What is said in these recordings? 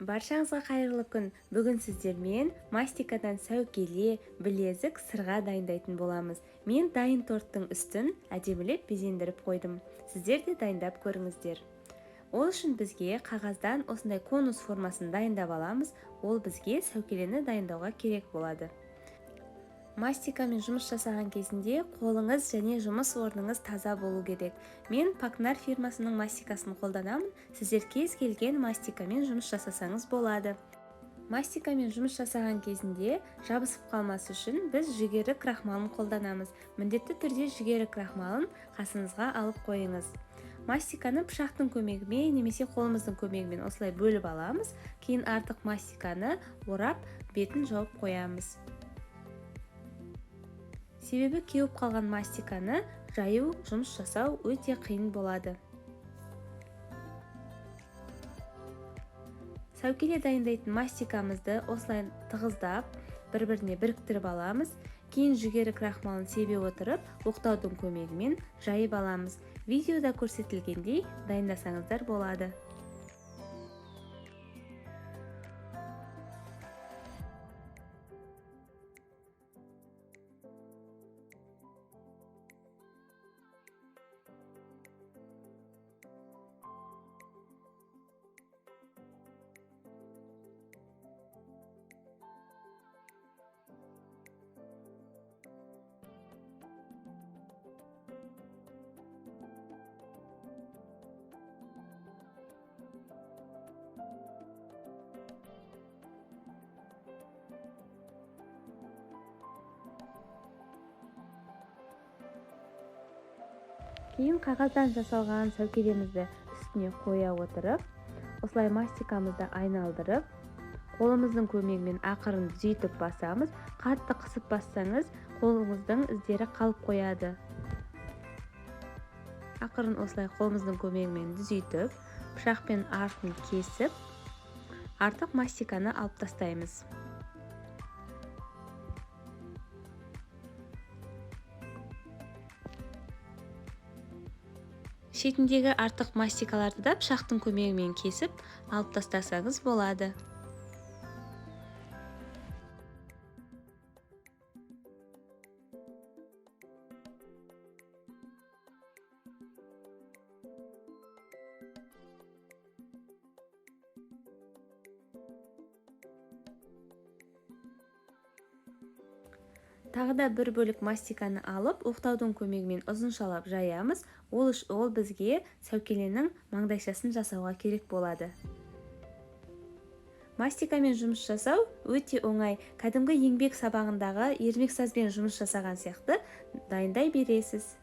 Баршаңызға қайырлы күн. Бүгін сіздермен мастикадан сәукеле, білезік, сырға дайындайтын боламыз. Мен дайын торттың үстін әдемілеп безендіріп қойдым. Сіздер де дайындап көріңіздер. Ол үшін бізге қағаздан осындай конус формасын дайындап аламыз. Ол бізге сәукелені дайындауға керек болады. Мастикамен жұмыс жасаған кезінде қолыңыз және жұмыс орныңыз таза болу керек. Мен Пакнар фирмасының мастикасын қолданамын. Сіздер кез келген мастикамен жұмыс жасасаңыз болады. Мастикамен жұмыс жасаған кезінде жабысып қалмас үшін біз жүгері крахмалын қолданамыз. Міндетті түрде жүгері крахмалын қасыңызға алып қойыңыз. Мастиканы пышақтың көмегімен немесе қолымыздың көмегімен осылай бөліп аламыз. Кейін артық мастиканы орап, бетін жауып қоямыз. Себебі кеуіп қалған мастиканы жаю, жұмыс жасау өте қиын болады. Сәукеле дайындайтын мастикамызды осылай тығыздап, бір-біріне біріктіріп аламыз. Кейін жүгері крахмалын себе отырып, оқтаудың көмегімен жайып аламыз. Видеода көрсетілгендей дайындасаңыздар болады. Кейін қағаздан жасалған сәукелемізді үстіне қоя отырып, осылай мастикамызды айналдырып, қолымыздың көмегімен ақырын түзетіп басамыз. Қатты қысып бассаңыз, қолыңыздың іздері қалып қояды. Ақырын осылай қолымыздың көмегімен түзетіп, пышақпен артын кесіп, артық мастиканы алып тастаймыз. Шетіндегі артық мастикаларды да пышақтың көмегімен кесіп, алып тастасаңыз болады. Тағы да бір бөлік мастиканы алып, оқтаудың көмегімен ұзыншалап жаямыз. Ол бізге сәукеленің маңдайшасын жасауға керек болады. Мастикамен жұмыс жасау өте оңай. Кәдімгі еңбек сабағындағы ермексазбен жұмыс жасаған сияқты дайындай бересіз.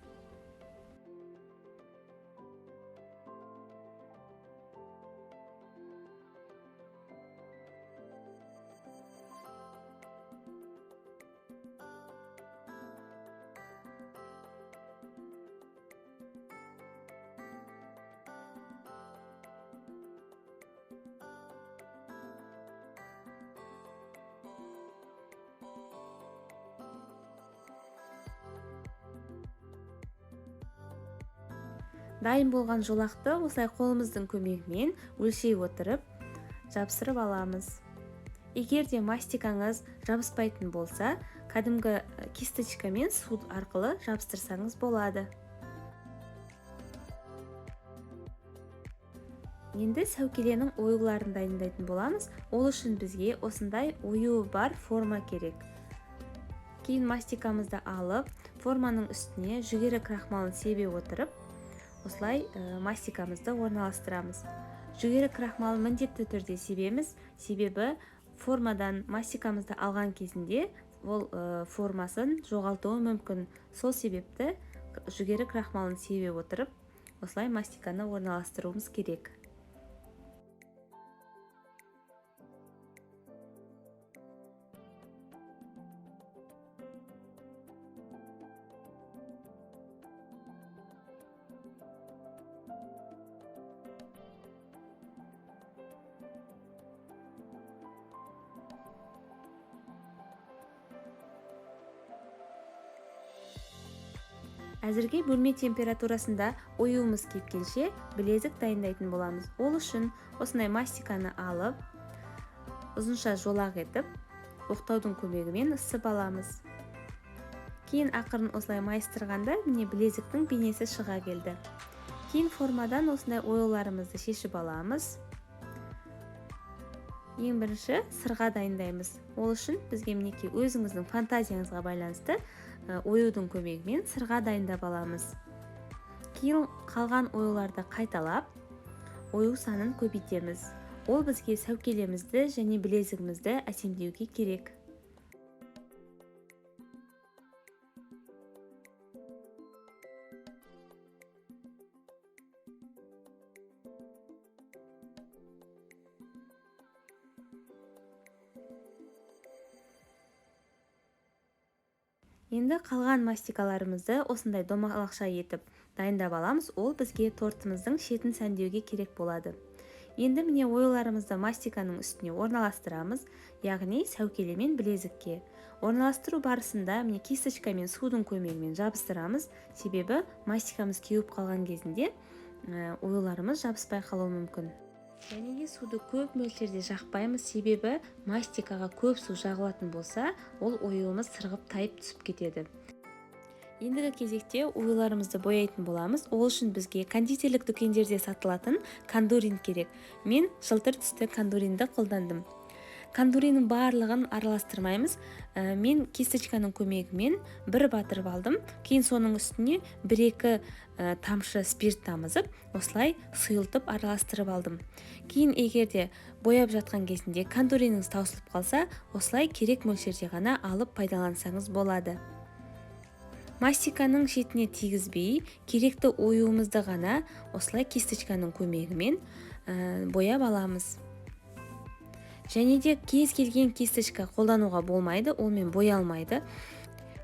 Дайын болған жолақты осылай қолымыздың көмегімен өлшей отырып жабыстырып аламыз. Егер де мастикаңыз жабыспайтын болса, кәдімгі кисточкамен су арқылы жабыстырсаңыз болады. Енді сәукеленің оюларын дайындайтын боламыз. Ол үшін бізге осындай оюы бар форма керек. Кейін мастикамызды алып, форманың үстіне жүгері крахмалын себе отырып, осылай мастикамызды орналастырамыз. Жүгері крахмалын міндетті түрде себеміз, себебі формадан мастикамызды алған кезінде ол формасын жоғалтуы мүмкін. Сол себепті жүгері крахмалын себе отырып, осылай мастиканы орналастыруымыз керек. Әзірге бөлме температурасында оюымыз кепкенше білезік дайындайтын боламыз. Ол үшін осындай мастиканы алып, Ұзынша жолақ етіп, оқтаудың көмегімен ысып аламыз. Кейін ақырын осылай майыстырғанда, міне, білезіктің бейнесі шыға келді. Кейін формадан осындай оюларымызды шешіп аламыз. Ең бірінші сырға дайындаймыз. Ол үшін бізге, мінекей, өзіңіздің фантазияңызға байланысты оюдың көмегімен сырға дайындап аламыз. Кейін қалған оюларды қайталап, ою санын көбейтеміз. Ол бізге сәукелемізді және білезігімізді әсемдеуге керек. Енді қалған мастикаларымызды осындай домалақша етіп дайындап аламыз. Ол бізге тортымыздың шетін сәндеуге керек болады. Енді, міне, оюларымызды мастиканың үстіне орналастырамыз, яғни сәукеле мен білезікке. Орналастыру барысында, міне, кисточка мен судың көмегімен жабыстырамыз, себебі мастикамыз кеуіп қалған кезінде оюларымыз жабыспай қалуы мүмкін. Және де суды көп мөлшерде жақпаймыз, себебі мастикаға көп су жағылатын болса, ол оюымыз сырғып тайып түсіп кетеді. Ендігі кезекте оюларымызды бояйтын боламыз. Ол үшін бізге кондитерлік дүкендерде сатылатын кандурин керек. Мен жылтыр түсті кандуринді қолдандым. Кандуриннің барлығын араластырмаймыз. Мен кисточканың көмегімен бір батырып алдым. Кейін соның үстіне бір екі тамшы спирт тамызып, осылай сұйылтып араластырып алдым. Кейін егер де бояп жатқан кезінде кандуриніңіз таусылып қалса, осылай керек мөлшерде ғана алып пайдалансаңыз болады. Мастиканың шетіне тигізбей, керекті оюымызды ғана осылай кисточканың көмегімен бояп аламыз. Және де кез келген кисточка қолдануға болмайды, онымен боялмайды.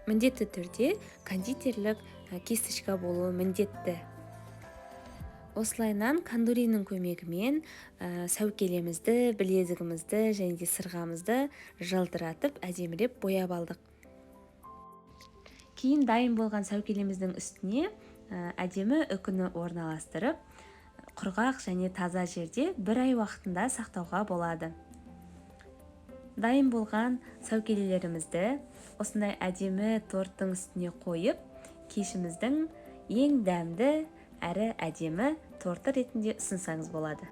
Міндетті түрде кондитерлік кисточка болуы міндетті. Осылайынан кандуриннің көмегімен сәукелемізді, білезігімізді және де сырғамызды жылтыратып, әдемілеп бояп алдық. Кейін дайын болған сәукелеміздің үстіне әдемі үкіні орналастырып, құрғақ және таза жерде бір ай уақытында сақтауға болады. Дайын болған сәукелелерімізді осындай әдемі торттың үстіне қойып, кешіміздің ең дәмді әрі әдемі торты ретінде ұсынсаңыз болады.